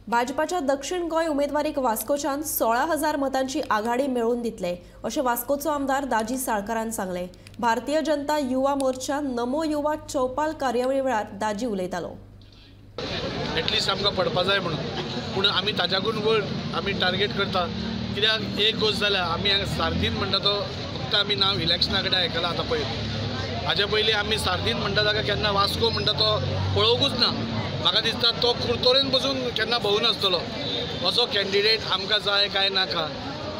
भाजपाच्या दक्षिण गोंय उमेदवारीक वास्कोच्यान 16,000 मतांची आघाडी मेळोवन दितले अशें वास्कोचो आमदार दाजी साळकारान सांगलें. भारतीय जनता युवा मोर्चा नमो युवा चौपाल कार्यावळी वेळार दाजी उलयतालो. एटलिस्ट आमकां पडपा जाय म्हणून, पूण आमी ताच्याकून वयर आमी टार्गेट करता. कित्याक एक गोश्ट जाल्यार आमी सार्दीन म्हणटा तो फक्त आमी नांव इलेक्शना कडेन आयकलां आतां पळय. हाजे पयलीं आमी सार्दीन म्हणटा ताका केन्ना वास्को म्हणटा तो पळोवंकूच ना. म्हाका दिसता तो कुर्तोरेन पसून केन्ना भोंवून आसतलो. असो कॅन्डिडेट आमकां जाय काय नाका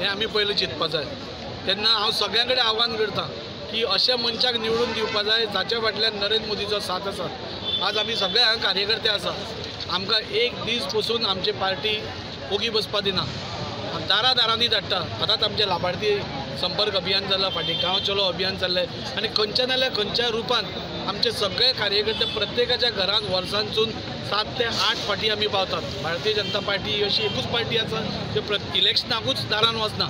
हें आमी पयलीं चिंतपा जाय. तेन्ना हांव सगळ्यां कडेन आव्हान करता की अशा मनशाक निवडून दिवपा जाय जाच्या फाटल्यान नरेंद्र मोदीचो साथ आसा. आज आमी सगळे हांगा कार्यकर्ते आसा, आमकां एक दीस पसून आमची पार्टी ओगी बसपा दिना, दारा दारांनी धाडटा. आतांच आमचें लाभार्थी संपर्क अभियान जालां, फाटीं गांव चलो अभियान चल्लें आनी खंयच्या नाल्यार खंयच्या रुपान आमचे सगळे कार्यकर्ते प्रत्येकाच्या घरान वर्सांसून 7 ते 8 फाटी आमी पावतात. भारतीय जनता पार्टी ही अशी एकूच पार्टी आसा जी इलेक्शनाकूच दारान वचना,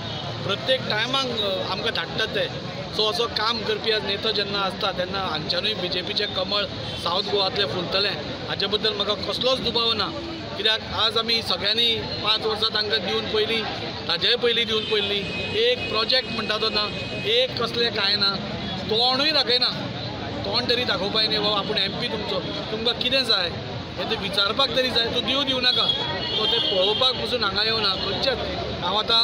प्रत्येक टायमाक आमकां धाडटात ते. सो असो काम करपी आज नेतो जेन्ना आसता तेन्ना हांगच्यानूय बीजेपीचें कमळ सावथ गोवांतलें फुलतलें हाचे बद्दल म्हाका कसलोच दुबाव ना. कित्याक आज आमी सगळ्यांनी 5 वर्सां तांकां दिवन पयलीं, ताजेय पयलीं दिवन पयलीं एक प्रोजेक्ट म्हणटा तो ना, एक कसलें कांय ना, तोंडूय दाखयना. तोंड तरी दाखोवपाक न्ही बाबा आपूण एमपी तुमचो, तुमकां कितें जाय हें तें विचारपाक तरी जाय. तूं दिवं दिवं नाका, तो तें पळोवपाक पसून हांगा येवना खंयचेच. हांव आतां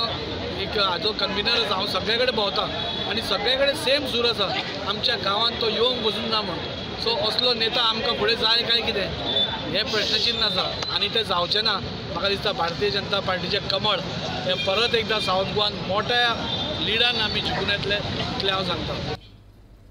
एक हाजो कन्विनर आसा, हांव सगळे कडेन भोंवता आनी सगळे कडेन सेम सूर आसा, आमच्या गांवांत तो येवंक पसून ना म्हूण. सो असलो नेता आमकां फुडें जाय काय कितें हें प्रश्नचिन्न आसा आनी तें जावचें ना. म्हाका दिसता भारतीय जनता पार्टीचें कमळ हें परत एकदां सावथ गोवान मोठ्या लिडान आमी जिखून येतले इतलें हांव सांगता.